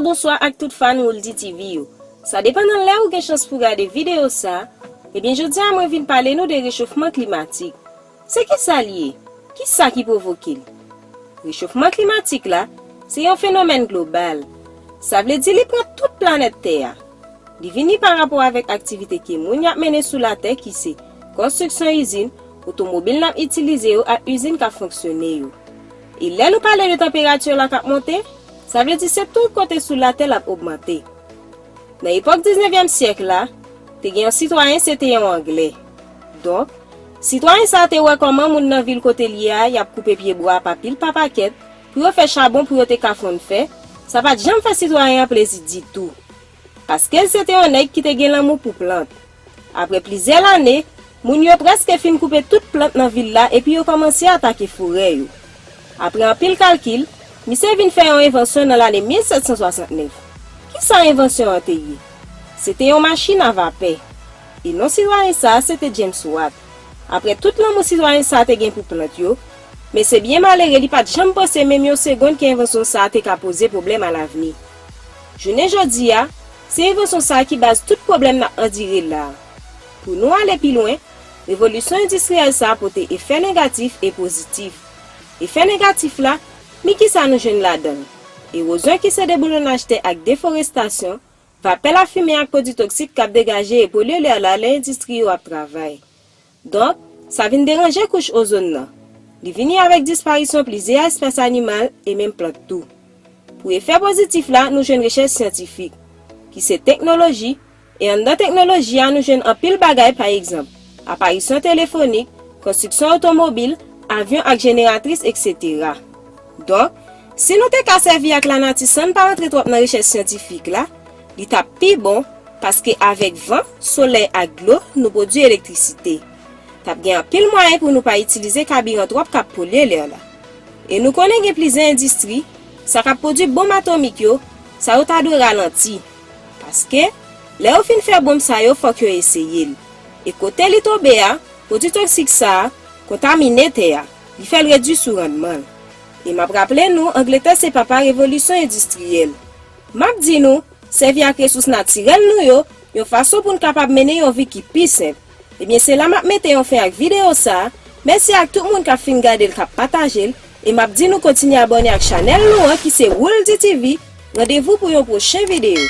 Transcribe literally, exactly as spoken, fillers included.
Bonswa ak tout fan Wouldy T V yo. Sa depann nan lè ou gen chans pou gade videyo sa, ebyen jodi a mwen vin pale nou de rechofman klimatik. Se kisa l ye? Kisa ki pwovoke l? Rechofman klimatik la, se yon fenomèn global. Sa vle di li pran tout planèt tè a. Li vini pa rapò avèk aktivite ke moun y ap mennen sou latè ki se konstriksyon izin, otomobil n ap itilize yo ak izin k ap fonksyone yo. E lè nou pale de tanperati la k ap monte, sa vle di se tout kote sou latè l ap ogmante. Nan epòk diznevyèm syèk la, te gen yon sitwayen se te yon Anglè. Donk, sitwayen sa a te wè kòman moun nan vil kote l ye a y ap koupe pyebwa pa pil pa pakèt pou yo fè chabon pou yo te ka fonn fè, sa pa t janm fè sitwayen an plezi ditou. Paske l se te yon nèg ki te gen lanmou pou plant. Apre plizyè lane, moun yo prèske fin koupe tout plant nan vil la epi yo kòmanse atake forè yo. Apre anpil kalkil, misye vin fè yon envansyon nan lane mil sèt san swasannnèf. Kisa envansyon an te ye? Se te yon machin a vapè. E non sitwayen sa a se te James Watt. Apre tout lanmou sitwayen sa a te gen pou plant yo, men se byen malere li pa t janm panse menm yon segonn ke envansyon sa a te ka poze pwoblèm alavni. Jounen jodi a, se envansyon sa a ki baz tout pwoblèm n ap andire la a. Pou nou ale pi lwen, revolisyon endistriyèl sa a pote efè negatif e pozitif. Efè negatif la, men kisa nou jwenn ladan l? Ewozyon ki se deboulonnaj tè ak deforestasyon, vapè lafimen ak pwodui toksik k ap degaje e polye lè la lè endistri yo ap travay. Donk, sa vin deranje kouch ozòn nan. Li vini avèk disparisyon plizyè espès animal e menm plant tou. Pou efè pozitif la, nou jwenn rechèch syantifik, ki se teknoloji, e anndan teknoloji a nou jwenn anpil bagay pa egzanp, aparisyon telefonik, konstriksyon otomobil, avyon ak jeneratris, etsetera. Donk, si nou te ka sèvi ak lanati san n pa rantre twòp nan rechèch syantifik la, li t ap pi bon, paske avèk van, solèy ak dlo, nou pwodui elektrisite. T ap gen anpil mwayen pou nou pa itilize kabiran twòp k ap polye lè la. E nou konnen gen plizyè endistri, sa k ap pwodui bonm atomik yo, sa yo ta dwe ralanti. Paske, lè yo fin fè bonm sa yo, fòk yo eseye l. E kote li tonbe a, pwodui toksik sa a kontamine tè a, li fè l redui sou randman l. E m ap raple nou, Angletè se papa revolisyon endistriyèl. M ap di nou, sèvi ak resous natirèl nou yo, yon fason pou n kapab mennen yon vi ki pi senp. Ebyen, se la m ap mete yon fen ak videyo sa a. Mèsi ak tout moun k ap fin gade l, k ap pataje l, e m ap di nou kontinye abòne ak chanèl nou an ki se Wouldy T V. Randevou pou yon pwochen videyo.